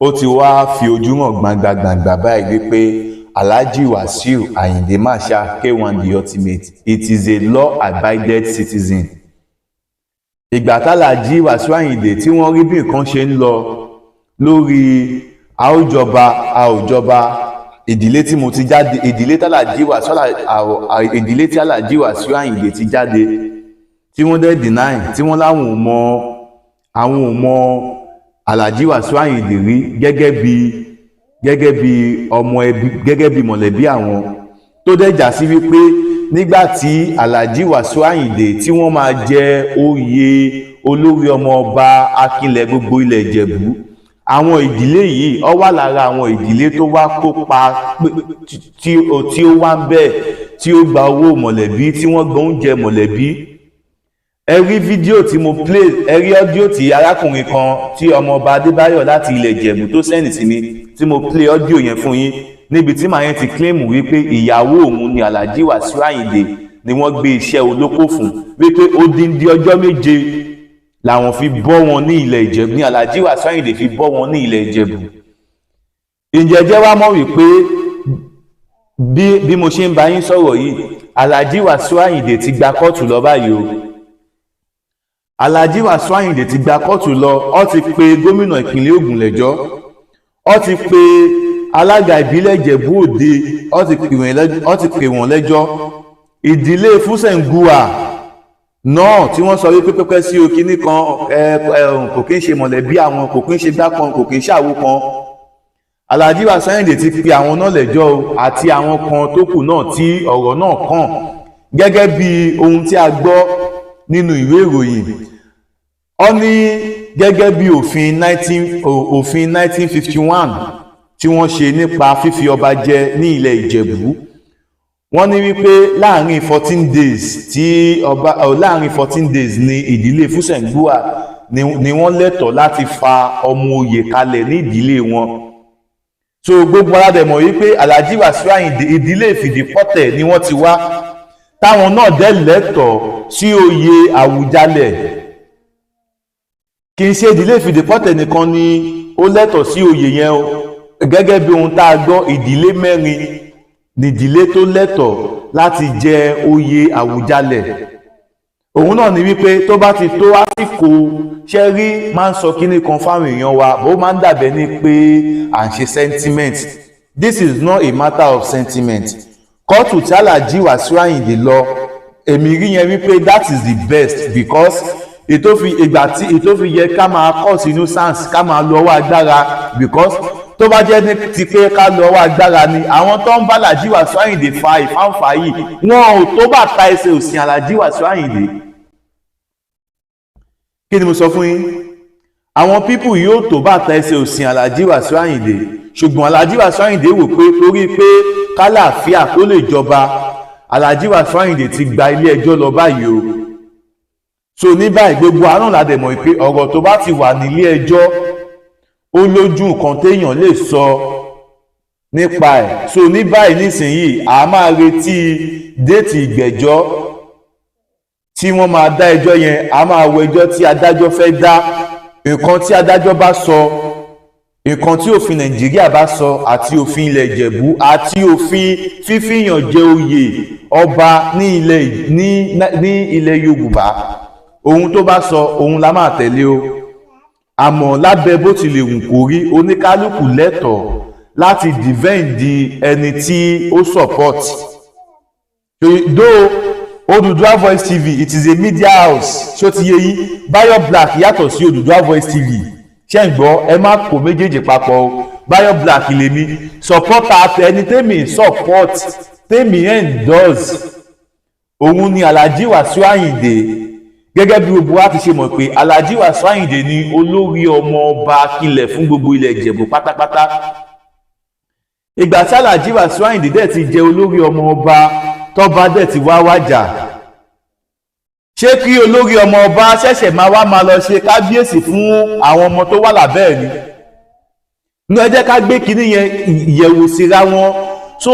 Ó ti wáá fi ojú hàn gbangba gbangba báyìí wípé Alhaji Wasiu Ayinde Marshal, K1 De Ultimate, it is a law abided citizen. Ìgbà tÁlàájì Wasiu Ayinde tí wọ́n rí bí nǹkan ṣe ń lọ lórí àwùjọba àwùjọba, ìdílé tí mo ti jáde, ìdílé tÁlàájì Wasiu, ìdílé tí Alhaji Wasiu Ayinde ti jáde, tí wọ́n dẹ̀ deny, tí wọ́n láwọn ò mọ, àwọn ò mọ Alhaji Wasiu Ayinde rí gẹ́gẹ́ bí ọmọ ẹbí, gẹ́gẹ́ bí mọ̀lẹ́bí àwọn, tó dẹ̀ já sí wípé nígbà tí Alhaji Wasiu Ayinde tí wọ́n máa jẹ oyè olórí ọmọ ọba Akínlẹ̀ gbogbo ilẹ̀ Ìjẹ̀bú, àwọn ìdílé yìí, ó wà lára àwọn ìdílé tó wá kópa tí ó wá ń bẹ̀, tí ó gba owó mọ̀lẹ́bí, tí wọ́n gba oúnjẹ mọ̀lẹ́bí. Ẹ rí fídíò tí mo play, ẹ rí audio tí arákùnrin kan tí ọmọọba Adébáyọ̀ láti ilẹ̀ Ìjẹ̀bú tó send sí mi, tí mo play audio yẹn fún yín, níbi tí màá yẹn ti claim wípé ìyàwó òun ni Alhaji Wasiu Ayinde ni wọ́n gbé iṣẹ́ olóko fún, wípé odindi ọjọ́ 7 làwọn fi bọ́ wọn ní ilẹ̀ Ìjẹ̀bú, ní Alhaji Wasiu Ayinde fi bọ́ wọn ní ilẹ̀ Ìjẹ̀bú. Ǹjẹ́ jẹ́ wá mọ̀ wípé bí mo ṣe ń bá yín sọ̀rọ̀ yìí, Alhaji Wasiu Ayinde ti gba kóòtù lọ báyìí o. Alhaji Wasiu Ayinde ti gba kóòtù lọ. Ó ti pe gómìnà ìpínlẹ̀ Ògùn lẹ́jọ́, ó ti pe alága ìbílẹ̀ Ìjẹ̀bú Òde, ó ti pè wọ́n lẹ́jọ́. Ìdílé Fúsẹ̀ngùwà náà tí wọ́n sọ wípé pẹ́pẹ́ sí o, kinní kan ẹ ẹ kò kí ń ṣe mọ̀lẹ́bí àwọn, kò kí ń ṣe gbá kan, kò kí ń ṣàwo kan, Alhaji Wasiu Ayinde ti pe àwọn náà lẹ́jọ́ o, àti àwọn kan tó kù náà tí ọ̀rọ̀ náà kàn. Gẹ́gẹ́ bí ohun tí a gbọ́ nínú ìwé ìròyìn, ó ní gẹ́gẹ́ bí òfin 1951 tí wọ́n ṣe nípa fífi ọba jẹ ní ilẹ̀ Ìjẹ̀bú, wọ́n ní wípé láàrin 14 days tí ọba láàrin 14 days ní ìdílé Fúsẹ̀ngbùwà ni wọ́n lẹ́tọ̀ọ́ láti fa ọmọ oyè kalẹ̀ ní ìdílé wọn. So gbogbo aládẹ̀mọ̀ wípé Alhaji Wasiu Ayinde, ìdílé Ìfìdípọ̀tẹ̀ ni wọ́n ti wá, táwọn náà dẹ̀ lẹ́tọ̀ọ́ sí oyè Àwùjalẹ̀. Kì í ṣe ìdílé Ìfìdípọ̀tẹ̀ nìkan ni ó lẹ́tọ̀ọ́ sí oyè yẹn o. Gẹ́gẹ́ bí ohun tá a gbọ́, ìdílé mẹ́rin nídìílé tó lẹ́tọ̀ọ́ láti jẹ oyè Àwùjalẹ̀. Òun náà ni wípé tó bá ti tó àsìkò, ṣẹ́rí máa ń sọ kínní kan fáwọn èèyàn wa, bó máa ń dàbẹ̀ ní pé à ń ṣe sentiment. This is not a matter of sentiment. Kóòtù tí Alhaji Wasiu Ayinde lọ, èmi rí yẹn wípé that is the best, because ètò fi ìgbà tí ètò fi yẹ ká máa cause nuisance, ká máa lo ọwọ́ agbára, because tó bá jẹ́ ní ti pé ká lo ọwọ́ agbára ni, àwọn tó ń bá Alhaji Wasiu Ayinde fa ìfáǹfà yìí, wọn ò tó bàtà ẹsẹ̀ òsì Alhaji Wasiu Ayinde. Kí ni mo sọ fún yín? Àwọn people yóò tó bàtà ẹsẹ̀ òsì Alhaji Wasiu Ayinde, ṣùgbọ́n Alhaji Wasiu Ayinde wò pé torí pé kálàáfíà kó lè jọba, Alhaji Wasiu Ayinde ti gba ilé ẹjọ́ lọ báyìí o. So ní báyìí, gbogbo àárọ̀ la dẹ̀ mọ̀ pé ọ̀rọ̀ tó bá ti wà nílé ẹjọ́, ó lójú nǹkan téèyàn lè sọ nípa ẹ̀. So ní báyìí nísìnyìí, a máa retí date ìgbẹ́jọ́ tí wọ́n máa dá ẹjọ́ yẹn. A máa wo ẹjọ́ tí adájọ́ fẹ́ dá, nǹkan tí adájọ́ bá sọ, nǹkan tí òfin Nàìjíríà bá sọ, àti òfin ilẹ̀ Ìjẹ̀bú, àti òfin fífìyàn jẹ oyè ọba ní ilẹ̀ Yorùbá. Ohun tó bá sọ, òun la máa tẹ̀lé o. Àmọ́ lábẹ́ bó ti lè wù kó rí, oníkálukú lẹ́tọ̀ọ́ láti defend ẹni tí ó support. Though Odùduwà Voice TV, it is a media house, ṣó ti yé yín? Bayo Black yàtọ̀ sí Odùduwà Voice TV, ṣé ń gbọ́? Ẹ má kó méjèèjì papọ̀ o. Bayo Black lèmi supporter, ẹni tèmi support, tèmi endorse, òun ni Alhaji Wasiu Ayinde. Gẹ́gẹ́ bí gbogbo wa ti ṣe mọ̀ pé Alhaji Wasiu Ayinde ni olórí ọmọ ọba Akilẹ̀ fún gbogbo ilẹ̀ Ìjẹ̀bú pátápátá. Ìgbà tí Alhaji Wasiu Ayinde dẹ̀ ti jẹ́ olórí ọmọ ọba, tọ́ba dẹ̀ ti wá wájà, ṣé kí olórí ọmọ ọba ṣẹ̀ṣẹ̀ máa wá máa lọ ṣe kábíyèsí fún àwọn ọmọ tó wà lábẹ́ ẹ̀ ni? Ní ẹ jẹ́ ká gbé kinní yẹn ìyẹ̀wò síra wọn. So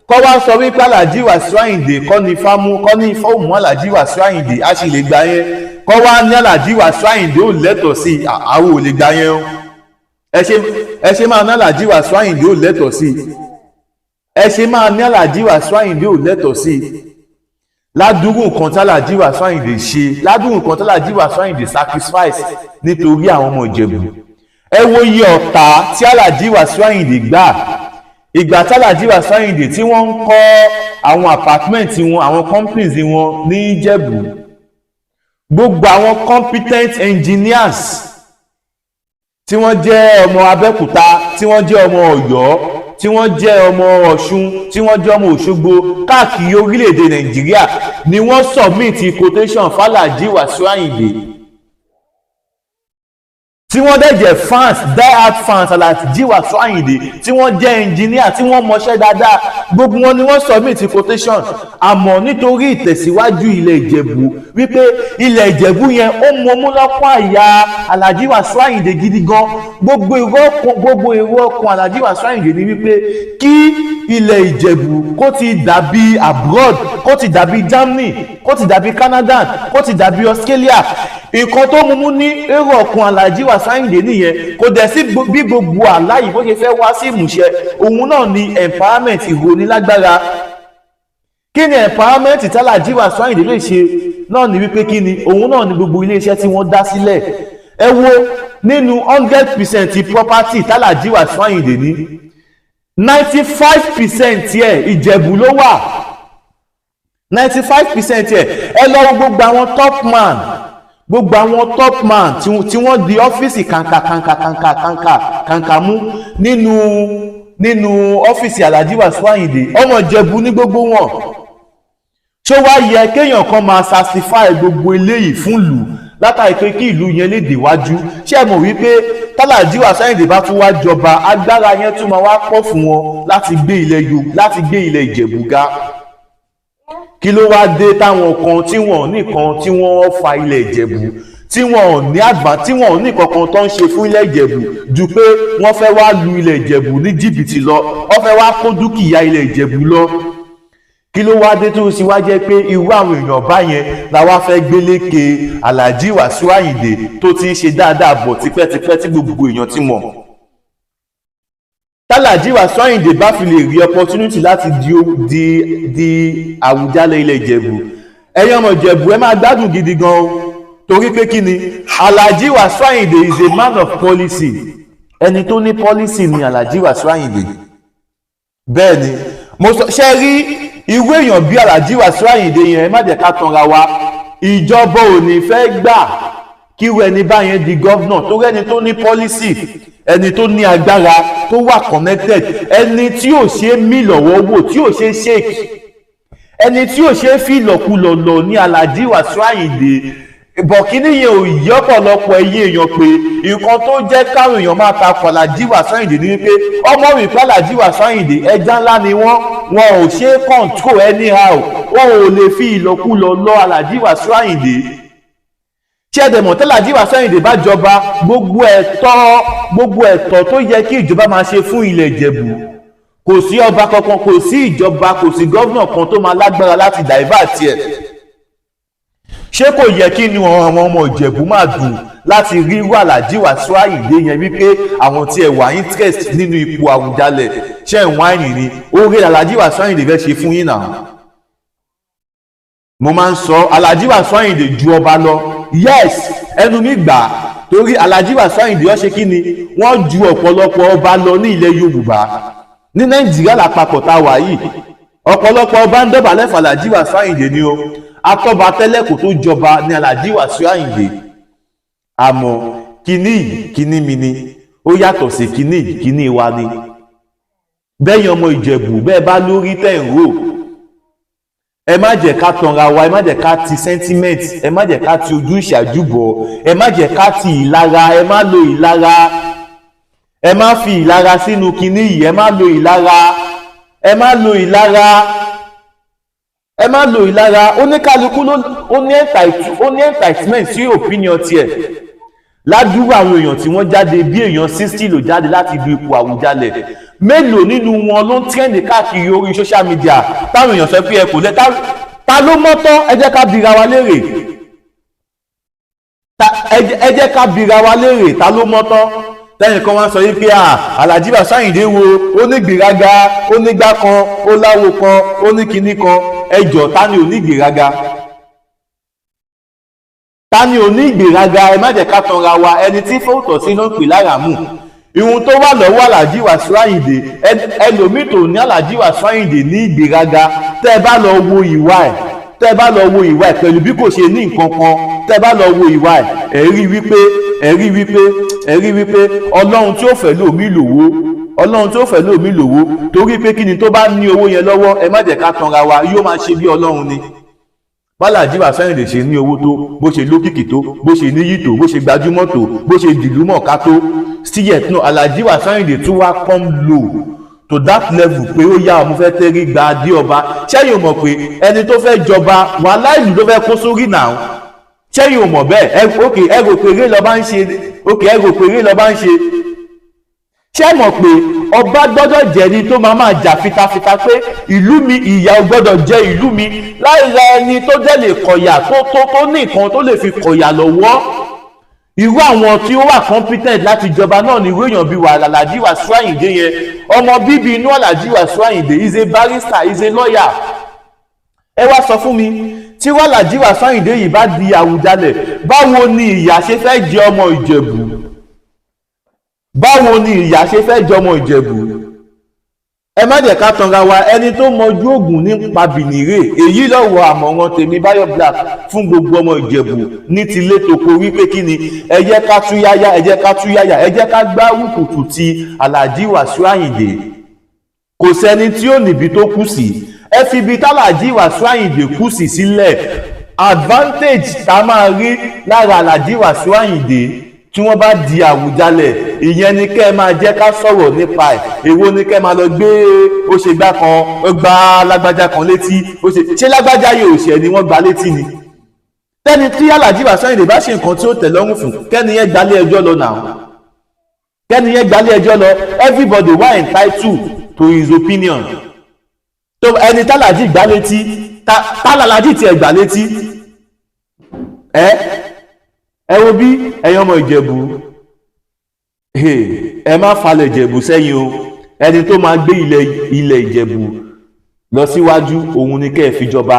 kọ́ wá sọ wípé Alhaji Wasiu Ayinde kọ́ ni fámú, kọ́ ní fọ́ọ̀mù Alhaji Wasiu Ayinde, a sì lè gbà yẹn. Kọ́ wá ní Alhaji Wasiu Ayinde ò lẹ́tọ̀ọ́ sí i, àwọn ò lè gbà yẹn o. Ẹ ṣe máa ní Alhaji Wasiu Ayinde ò lẹ́tọ̀ọ́ sí i? Ẹ ṣe máa ní Alhaji Wasiu Ayinde ò lẹ́tọ̀ọ́ sí i? Ládùúrú nǹkan tí Alhaji Wasiu Ayinde ṣe, ládùúrú nǹkan tí Alhaji Wasiu Ayinde sacrifice nítorí àwọn ọmọ Ìjẹ̀bú. Ẹ wo iye ọ̀tá tí Alhaji Wasiu Ayinde gbà ìgbà tí Alhaji Wasiu Ayinde tí wọ́n ń kọ́ àwọn apartment wọn, àwọn companies wọn ní Ìjẹ̀bú. Gbogbo àwọn competent engineers tí wọ́n jẹ́ ọmọ Abẹ́òkúta, tí wọ́n jẹ́ ọmọ Ọ̀yọ́, tí wọ́n jẹ́ ọmọ Ọ̀ṣun, tí wọ́n jẹ́ ọmọ Òṣogbo, káàkiri orílẹ̀-èdè Nàìjíríà ni wọ́n submit quotation f'Alhaji Wasiu Ayinde, tí wọ́n dẹ̀ jẹ́ fans, die hard fans Alhaji Wasiu Ayinde, tí wọ́n jẹ́ engineer, tí wọ́n mọṣẹ́ dáadáa. Gbogbo wọn ni wọ́n submit quotation. Àmọ́ nítorí ìtẹ̀síwájú ilẹ̀ Ìjẹ̀bú, wípé ilẹ̀ Ìjẹ̀bú yẹn ó mọmú lọ́pọ̀ àyà Alhaji Wasiu Ayinde gidi gan, gbogbo èrò ọkàn Alhaji Wasiu Ayinde ni wípé kí ilẹ̀ Ìjẹ̀bú kó ti dàbí abroad, kó ti dàbí Germany, kó ti dàbí Canada, kó ti dàbí Australia. Nǹkan tó mú ní èrò ọkàn Alhaji Wasiu Ayinde nìyẹn. Kò dẹ̀ sí bí gbogbo àlá yìí bó ṣe fẹ́ wá sí ìmúṣẹ. Òun náà ni empowerment, ìrónilágbára. Kí ni empowerment tí Alhaji Wasiu Ayinde lè ṣe? Náà ni wípé kí ni òun náà ni gbogbo iléeṣẹ́ tí wọ́n dá sílẹ̀. Ẹ wo, nínú 100% property tí Alhaji Wasiu Ayinde ní, 95% ẹ̀, Ìjẹ̀bú ló wà. 95% ẹ̀. Ẹ lọ wo gbogbo àwọn top man, gbogbo àwọn top man tí wọ́n di ọ́fíìsì kàǹkà kàǹkà kàǹkà kàǹkà kàǹkà mú nínú ọ́fíìsì Alhaji Wasiu Ayinde, ọmọ Ìjẹ̀bú ní gbogbo wọn. Ṣó wá yẹ kéèyàn kan máa sacrifice gbogbo eléyìí fún ìlú látàrí pé kí ìlú yẹn lè déwájú? Ṣé ẹ mọ̀ wípé t'Alhaji Wasiu Ayinde bá tún wá jọba, agbára yẹn tún máa wá pọ̀ fún wọn láti gbé ilẹ̀ Ìjẹ̀bú ga? Kí ló wá dé táwọn kan tí wọ́n nìkan tí wọ́n fa ilẹ̀ Ìjẹ̀bú, tí wọ́n ní àgbà, tí wọ́n ní kankan tó ń ṣe fún ilẹ̀ Ìjẹ̀bú ju pé wọ́n fẹ́ wá lu ilẹ̀ Ìjẹ̀bú ní jìbìtì lọ, wọ́n fẹ́ wá kó dúkìá ilẹ̀ Ìjẹ̀bú lọ? Kí ló wá dé tó sì wá jẹ́ pé irú àwọn èèyàn báyẹn la wá fẹ́ gbélékè Alhaji Wasiu Ayinde tó ti ń ṣe dáadáa bọ̀ tipẹ́tipẹ́, tí gbogbo èèyàn ti mọ̀? T'Alhaji Wasiu Ayinde bá fi lè rí opportunity láti di Àwùjalẹ̀ ilẹ̀ Ìjẹ̀bú, ẹ̀yin ọmọ Ìjẹ̀bú, ẹ máa gbádùn gidi gan o. Torí pé kí ni? Alhaji Wasiu Ayinde is a man of policy. Ẹni tó ní policy ni Alhaji Wasiu Ayinde. Bẹ́ẹ̀ ni mo sọ. Ṣe rí irú èèyàn bí Alhaji Wasiu Ayinde yẹn, ẹ má jẹ́ ká tanra wa, ìjọba ò ní fẹ́ gbà kí irú ẹni báyẹn di governor, torí ẹni tó ní policy, ẹni tó ní agbára, tó wà connected, ẹni tí ò ṣe é mí lọ́wọ́ wò, tí ò ṣe é shake, ẹni tí ò ṣe é fi ìlọ̀kulọ̀ lọ ní Alhaji Wasiu Ayinde. Bọ̀kíní yẹn ò yí ọ̀pọ̀lọpọ̀ ẹ̀yìn èèyàn pé nǹkan tó jẹ́ káwọn èèyàn máa takò Alhaji Wasiu Ayinde ní wípé ọmọ mi pé Alhaji Wasiu Ayinde, ẹja ńlá ni wọ́n, wọn ò ṣe é control anyhow. O ò lè fi ìlọ̀kulọ̀ lọ Alhaji Wasiu Ayinde. Ṣé ẹ̀dẹ̀mọ̀ tí Alhaji Wasiu Ayinde bá jọba, gbogbo ẹ̀tọ́ tó yẹ kí ìjọba máa ṣe fún ilẹ̀ Ìjẹ̀bú, kò sí ọba kankan, kò sí ìjọba, kò sí governor kan tó máa lágbára láti divert ẹ̀? Ṣé kò yẹ kí inú àwọn ọmọ Ìjẹ̀bú máa dùn láti rí irú Alhaji Wasiu Ayinde yẹn, wípé àwọn tí ẹ wà interest nínú ipò Àwùjalẹ̀, ṣé ẹ̀ ń wáìnì ni? Oore Alhaji Wasiu Ayinde fẹ́ ṣe fún yín náà. Mo máa ń sọ, Alhaji Wasiu Ayinde ju ọba lọ. Yes, ẹnu mi gbà, torí Alhaji Wasiu Ayinde, ó ṣe kí ni, wọ́n ju ọ̀pọ̀lọpọ̀ ọba lọ ní ilẹ̀ Yorùbá, ní Nàìjíríà lápapọ̀ tá a wà yìí. Ọ̀pọ̀lọpọ̀ ọba ń dọ̀bálẹ̀ fún Alhaji Wasiu Ayinde ni o. Atọ́ba tẹ́lẹ̀ kò tó jọba ní Alhaji Wasiu Ayinde. Àmọ́ kíní yìí, kíní mi ni, ó yàtọ̀ sí kíní yìí, kíní wa ni. Bẹ́yìn ọmọ Ìjẹ̀bú, bẹ́ẹ̀ bá lórí tẹ̀ ń rò, ẹ má jẹ́ ká tanra wa. Ẹ má jẹ́ ká ti sentiment, ẹ má jẹ́ ká ti ojú ìṣáájú bọ̀, ẹ má jẹ́ ká ti ìlara. Ẹ má lo ìlara, ẹ má fi ìlara sínú kinní yìí. Ẹ má lo ìlara, ẹ má lo ìlara, ẹ má lo ìlara. Oníkálukú ló ó ní entitlement sí opinion tiẹ̀. Ládùúgbò àwọn èèyàn tí wọ́n jáde, bí èèyàn 60 ló jáde láti du ipò Àwùjalẹ̀, mélòó nínú wọn ló ń trend káàkiri orí social media táwọn èèyàn sọ pé ẹ kò lẹ? Ta ló mọ́tọ́? Ẹ jẹ́ ká bira wa léèrè. Ẹ jẹ́ ká bira wa léèrè, ta ló mọ́ tán? Tẹ́yìn kan wá sọ yìí pé à, Alhaji Wasiu Ayinde wo, ó ní gbéraga, ó nígbà kan, ó láwo kan, ó ní kinní kan. Ẹ jọ̀ọ́, ta ni ò ní gbéraga? Ta ni ò ní ìgbéraga? Ẹ má jẹ́ ká tanra wa. Ẹni tí fòótọ́ sí ló ń pè lára mú. Ìhun tó wà lọ́wọ́ Alhaji Wasiu Ayinde, ẹlòmíì tó ní Alhaji Wasiu Ayinde ní ìgbéraga, tẹ́ ẹ bá lọ wo ìwà ẹ̀, tẹ́ ẹ bá lọ wo ìwà ẹ̀ pẹ̀lú bí kò ṣe ní nǹkan kan, tẹ́ ẹ bá lọ wo ìwà ẹ̀, ẹ rí wípé Ọlọ́run tí ó fẹ́ lòmí lòwó, Ọlọ́run tí ó fẹ́ lòmí lòwó, torí pé kí ni? Tó bá ní owó yẹn lọ́wọ́, ẹ má jẹ́ ká tanra wa, yóò máa ṣe bí Ọlọ́run ni. B'Alhaji Wasiu Ayinde ṣe ní owó tó, bó ṣe lókìkí tó, bó ṣe níyì tó, bó ṣe gbajúmọ̀ tó, bó ṣe dìlú mọ̀ká tó, still yet no, Alhaji Wasiu Ayinde tún wá come low to that level pé ó yá, mo fẹ́ tẹ́rí gba adé ọba. Ṣẹ́yìn ò mọ̀ pé ẹni tó fẹ́ jọba, wàhálà ìlú ló fẹ́ kó sórí náà? Ṣẹ́yìn ò mọ̀ bẹ́ẹ̀? Ẹ ok, ẹ rò pé eré lọ́ba ń ṣe. Ok, ẹ rò pé eré lọ́ba ń ṣe. Ṣé mọ̀ pé ọba gbọ́dọ̀ jẹ́ ẹni tó máa máa jà fitafita pé ìlú mi, ìyà ò gbọ́dọ̀ jẹ ìlú mi, láì ra ẹni tó jẹ́ lè kọ̀yà, tó ní nǹkan tó lè fi kọ̀yà lọ́wọ́? Irú àwọn tí ó wà competent láti jọba náà ni irú èèyàn bíi wà Alhaji Wasiu Ayinde yẹn. Ọmọ bíbí inú Alhaji Wasiu Ayinde is a barrister, is a lawyer. Ẹ wá sọ fún mi, tí wàá Alhaji Wasiu Ayinde yìí bá di Àwùjalẹ̀, báwo ni ìyà ṣe fẹ́ jẹ ọmọ Ìjẹ̀bú? Báwo ni ìyà ṣe fẹ́ jẹ ọmọ Ìjẹ̀bú? Ẹ má jẹ́ ká tanra wa. Ẹni tó mọjú ògùn nípa bìnírè. Èyí lọ́wọ́ àmọ̀ràn tèmi, Báyọ̀ Black, fún gbogbo ọmọ Ìjẹ̀bú ní tilé toko wípé kí ni? Ẹ jẹ́ ká túyáyá, ẹ jẹ́ ká túyáyá, ẹ jẹ́ ká gbárùkù ti Alhaji Wasiu Ayinde. Kò sẹ́ni tí ó níbi tó kù sí. Ẹ fi ibi t'Alhaji Wasiu Ayinde kù sí sílẹ̀. Advantage tá a máa rí lára Alhaji Wasiu Ayinde tí wọ́n bá di Àwùjalẹ̀, ìyẹn ni kẹ́ ẹ máa jẹ́ ká sọ̀rọ̀ nípa ẹ̀. Èwo ni kẹ́ ẹ máa lọ gbé ó ṣe gbá kan, ó gbá lágbájá kan létí, ó ṣe ṣé lágbájá yóò ṣe ni wọ́n gbá létí ni? Tẹ́ni tí Alhaji Wasiu Ayinde bá ṣe nǹkan tí ó tẹ̀ lọ́rùn fún, kẹ́ni yẹn gbalé ẹjọ́ lọ náà, kẹ́ni yẹn gbalé ẹjọ́ lọ. Everybody were entitled to his opinion. Tó ẹni tálàjì gbá létí, tálàlájì tiẹ̀ gbá létí. Ẹ wo bí ẹ̀yin ọmọ Ìjẹ̀bú, ẹ má falẹ̀ Ìjẹ̀bú sẹ́yìn o. Ẹni tó máa gbé ilẹ̀ Ìjẹ̀bú lọ síwájú, òun ni kẹ́ ẹ fi jọba,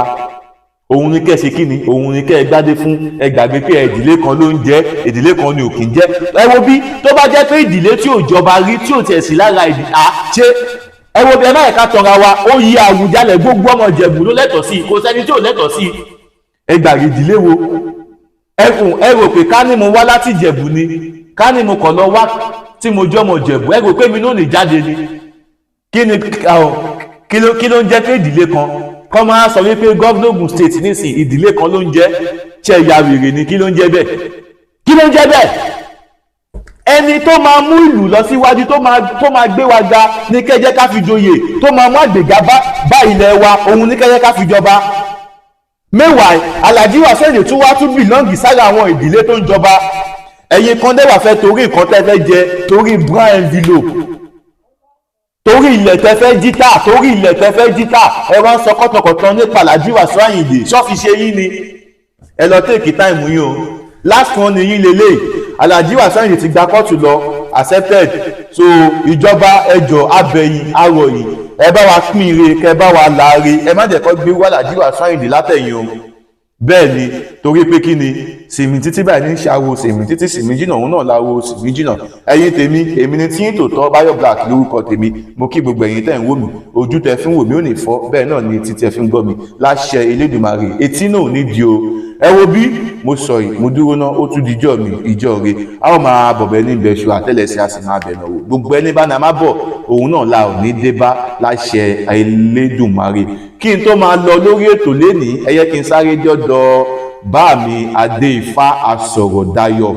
òun ni kẹ́ ẹ ṣe kí ni, òun ni kẹ́ ẹ gbádé fún. Ẹ gbàgbé pé ìdílé kan ló ń jẹ́, ìdílé kan ni ò kì í jẹ́. Ẹ wo bí tó bá jẹ́ pé ìdílé tí ò jọba rí, tí ò tiẹ̀ sí lára ìdí à ṣe. Ẹ wo bí ẹ má yẹ ká tanra wa. Ó yí Àwùjalẹ̀, gbogbo ọmọ Ìjẹ̀bú ló lẹ́tọ̀ọ́ sí i, kò sẹ́ni tí ò lẹ́tọ̀ọ́ sí i. Ẹ gbàgbé ìdílé wo ẹkùn. Ẹ rò pé ká ní mo wá láti Ìjẹ̀bú ni, ká ní mo kàn lọ wá tí mo jẹ́ ọmọ Ìjẹ̀bú, ẹ rò pé mi náà lè jáde ni? Kí ni kí ló ń jẹ́ pé ìdílé kan kọ́ máa sọ wípé governor Ogun State nísìn, ìdílé kan ló ń jẹ́? Ṣe ìyá wèrè ni? Kí ló ń jẹ́ bẹ́ẹ̀? Kí ló ń jẹ́ bẹ́ẹ̀? Ẹni tó máa mú ìlú lọ síwájú, tó máa gbé wa ga ní kẹ́jẹ́ ká fi joyè, tó máa mú àgbègà bá ilẹ̀ wa, òun ní kẹ́jẹ́ ká fi jọba. Meanwhile, Alhaji Wasiu Ayinde tún wá tún belong sára àwọn ìdílé tó ń jọba. Ẹ̀yin kan dẹ́wà fẹ́ torí nǹkan tẹ́ fẹ́ jẹ, torí brown envelope, torí ilẹ̀ tẹ́ fẹ́ jí tà, torí ilẹ̀ tẹ́ fẹ́ jí tà, ẹ wá ń sọ kọ́tọ̀kọ̀tọ̀ nípa Alhaji Wasiu Ayinde. Ṣọ́ọ̀fì ṣe yín ni? Ẹ lọ take time yín o. Last one ni yín lélẹ̀. Alhaji Wasiu Ayinde ti gba kóòtù lọ, accepted. So ìjọba, ẹjọ́ abẹ́yìn arọ̀yìn, ẹ bá wa pín ire, kẹ bá wa láre. Ẹ má jẹ́ kó gbé wá Alhaji Wasiu Ayinde látẹ̀yìn o. Bẹ́ẹ̀ ni, torí pé kí ni? Sèmi títí báyìí ní ṣàwo sèmi títí, sèmi jìnnà, òun náà láwo sèmi jìnnà. Ẹ̀yin tèmi, èmi ni tí ń tòótọ́, Báyọ̀ Black lórúkọ tèmi. Mo kí gbogbo ẹ̀yin tẹ̀ ń wò mí. Ojú tẹ fi ń wò mí ò ní fọ́, bẹ́ẹ̀ náà ni etí tẹ fi ń gbọ́ mi, láṣẹ Elédùmarè, etí náà ò ní di o. Ẹ wo bí mo sọ yìí, mo dúró ná, ó tún dijọ́ mi ìjọ re. A ó máa bọ̀bẹ̀ ní ibẹ̀ ṣu àtẹ́lẹsẹ̀, a sì máa bẹ̀ náà wò. Gbogbo ẹni bá ní a má bọ̀, òun náà la ò ní dé bá, láṣẹ Elédùmarè. Kí n tó máa lọ lórí ètò lénìí, ẹ yẹ kí n sáré dọ́dọ̀ bá mi Adé Ifá Asọ̀rọ̀dayọ̀.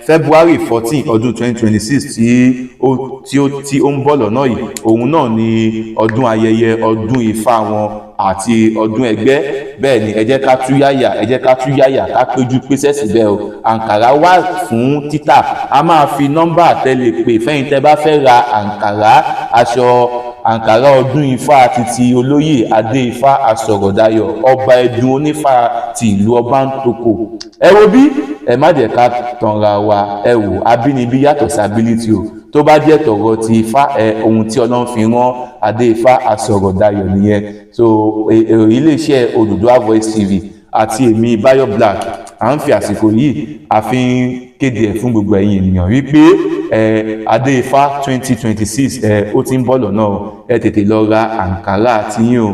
February 14 ọdún 2026 tí ó ń bọ̀ lọ́nà yìí, òun náà ni ọdún ayẹyẹ ọdún Ifá wọn àti ọdún ẹgbẹ́. Bẹ́ẹ̀ ni, ẹ jẹ́ ká tú yáyà, ẹ jẹ́ ká tú yáyà, ká péjú pésẹ̀ síbẹ̀ o. Àǹkàrá wà fún títà. A máa fi nọ́mbà tẹ́lẹ̀ pè fẹ́yìn tẹ́ bá fẹ́ ra àǹkàrá, aṣọ àǹkàrá ọdún Ifá títí olóyè Adé Ifá Asọ̀rọ̀dayọ̀, ọba ẹdun onífá ti ìlú Ọbántòkò. Ẹ wo bí Ẹ má jẹ́ ká tanra wa. Ẹ wò, abínibí yàtọ̀ sí ability o. Tó bá jẹ́ tọ̀rọ̀ ti Ifá, ẹ ohun tí Ọlọ́run fi rán Adé Ifá Asọ̀rọ̀dayọ̀ nìyẹn. So iléeṣẹ́ Odùduwà Voice TV àti èmi Bayo Black, à ń fi àsìkò yìí a fi ń kéde ẹ̀ fún gbogbo ẹ̀yin ènìyàn wípé ẹ Adé Ifá 2026, ẹ ó ti ń bọ̀ lọ́nà o. Ẹ tètè lọ ra àǹkárá tiyín o.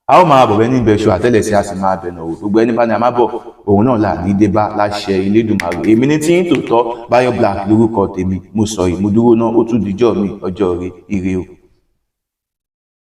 A ó máa bọ̀ bẹ́ẹ̀ ní ibẹ̀ṣọ àtẹ́lẹsẹ̀, a sì máa bẹ̀nà wò. Gbogbo ẹni bá ní a máa bọ̀, òun náà là ní dé bá láṣẹ Elédùmarè. Èmi ní tí ń tòótọ́, Bayo Black lórúkọ tèmi. Mo sọ yìí, mo dúró náà, ó tún dijọ́ mi, ọjọ́ rí, ire o.